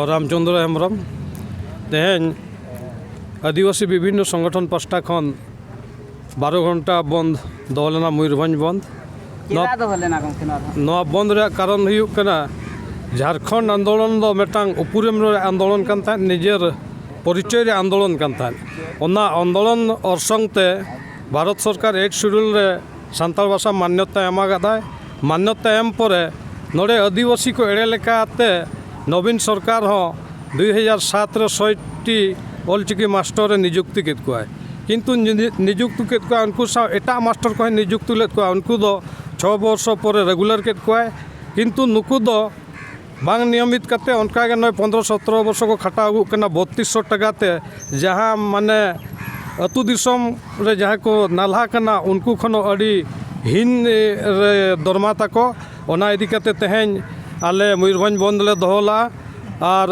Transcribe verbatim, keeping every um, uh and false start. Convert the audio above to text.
ᱨᱟᱢᱪᱚᱸᱫᱽᱨᱚ ᱦᱮᱢᱵᱨᱚᱢ᱾ ᱛᱮᱦᱮᱧ ᱟᱹᱫᱤᱵᱟᱹᱥᱤ ᱵᱤᱵᱷᱤᱱᱱᱚ ᱥᱚᱝᱜᱚᱴᱷᱚᱱ ᱯᱟᱥᱴᱟ ᱠᱷᱚᱱ ᱵᱟᱨᱚ ᱜᱷᱚᱱᱴᱟ ᱵᱚᱱᱫ ᱫᱚᱦᱚ ᱞᱮᱱᱟ, ᱢᱚᱭᱩᱨᱵᱷᱚᱸᱡᱽ ᱵᱚᱱᱫ᱾ ᱱᱚᱣᱟ ᱪᱮᱫᱟᱜ ᱫᱚᱦᱚ ᱞᱮᱱᱟ ᱜᱚᱢᱠᱮ ᱱᱚᱣᱟ ᱫᱚ? ᱱᱚᱣᱟ ᱵᱚᱱᱫ ᱨᱮᱭᱟᱜ ᱠᱟᱨᱚᱱ ᱦᱩᱭᱩᱜ ᱠᱟᱱᱟ, ᱡᱷᱟᱲᱠᱷᱚᱸᱰ ᱟᱱᱫᱳᱞᱚᱱ ᱫᱚ ᱢᱤᱫᱴᱟᱝ ᱩᱯᱨᱩᱢ ᱨᱮᱭᱟᱜ ᱟᱱᱫᱳᱞᱚᱱ ᱠᱟᱱ ᱛᱟᱦᱮᱸᱫ, ᱱᱤᱡᱮᱨ ᱯᱚᱨᱤᱪᱚᱭ ᱨᱮᱭᱟᱜ ᱟᱱᱫᱳᱞᱚᱱ ᱠᱟᱱ ᱛᱟᱦᱮᱸᱫ᱾ ᱚᱱᱟ ᱟᱱᱫᱳᱞᱚᱱ ᱚᱨᱥᱚᱝ ᱛᱮ ᱵᱷᱟᱨᱚᱛ ᱥᱚᱨᱠᱟᱨ ᱮᱭᱤᱴ ᱥᱤᱰᱩᱞ ᱨᱮ ᱥᱟᱱᱛᱟᱲ ᱵᱷᱟᱥᱟ ᱢᱟᱱᱭᱚᱛᱟ ᱮᱢ ᱟᱠᱟᱫᱟᱭ᱾ ᱢᱟᱱᱭᱚᱛᱟ ᱮᱢ ᱯᱚᱨᱮ ᱱᱚᱰᱮ ᱟᱹᱫᱤᱵᱟᱹᱥᱤ ᱠᱚ ᱮᱲᱮ ᱞᱮᱠᱟᱛᱮ ᱱᱚᱵᱤᱱ ᱥᱚᱨᱠᱟᱨ ᱦᱚᱸ ᱫᱩᱭ ᱦᱟᱡᱟᱨ ᱥᱟᱛ ᱨᱮ ᱥᱚᱭ ᱴᱤ ᱚᱞᱪᱤᱠᱤ ᱢᱟᱥᱴᱚᱨ ᱮ ᱱᱤᱡᱩᱠᱛᱤ ᱠᱮᱫ ᱠᱚᱣᱟᱭ᱾ ᱠᱤᱱᱛᱩ ᱱᱤ-, ᱱᱤᱡᱩᱠᱛᱤ ᱠᱮᱫ ᱠᱚᱣᱟ, ᱩᱱᱠᱩ ᱥᱟᱶ ᱮᱴᱟᱜ ᱢᱟᱥᱴᱚᱨ ᱠᱚᱦᱚᱸᱭ ᱱᱤᱡᱩᱠᱛᱤ ᱞᱮᱫ ᱠᱚᱣᱟ᱾ ᱩᱱᱠᱩ ᱫᱚ ᱪᱷᱚ ᱵᱚᱨᱥᱚ ᱯᱚᱨᱮ ᱨᱮᱜᱩᱞᱟᱨ ᱠᱮᱫ ᱠᱚᱣᱟᱭ᱾ ᱠᱤᱱᱛᱩ ᱱᱩᱠᱩ ᱫᱚ ᱵᱟᱝ ᱱᱤᱭᱚᱢᱤᱛ ᱠᱟᱛᱮ ᱚᱱᱠᱟ ᱜᱮ ᱱᱚᱜᱼᱚᱭ ᱯᱚᱱᱫᱽᱨᱚ ᱥᱚᱛᱨᱚ ᱵᱚᱨᱥᱚ ᱠᱚ ᱠᱷᱟᱴᱟᱣ ᱟᱹᱜᱩᱜ ᱠᱟᱱᱟ ᱵᱚᱛᱛᱨᱤᱥ ᱥᱚ ᱴᱟᱠᱟ ᱛᱮ, ᱡᱟᱦᱟᱸ ᱢᱟᱱᱮ ᱟᱹᱛᱩ ᱫᱤᱥᱚᱢ ᱨᱮ ᱡᱟᱦᱟᱸᱭ ᱠᱚ ᱱᱟᱞᱦᱟ ᱠᱟᱱᱟ, ᱩᱱᱠᱩ ᱠᱷᱚᱱ ᱦᱚᱸ ᱟᱹᱰᱤ ᱦᱤᱱ, ᱮ, ᱨᱮ ᱫᱚᱨᱢᱟ ᱛᱟᱠᱚ᱾ ᱚᱱᱟ ᱤᱫᱤ ᱠᱟᱛᱮ ᱛᱮᱦᱮᱧ ᱟᱞᱮ ᱢᱚᱭᱩᱨᱵᱷᱚᱸᱡᱽ ᱵᱚᱱᱫᱽ ᱞᱮ ᱫᱚᱦᱚ ᱞᱮᱫᱼᱟ᱾ ᱟᱨ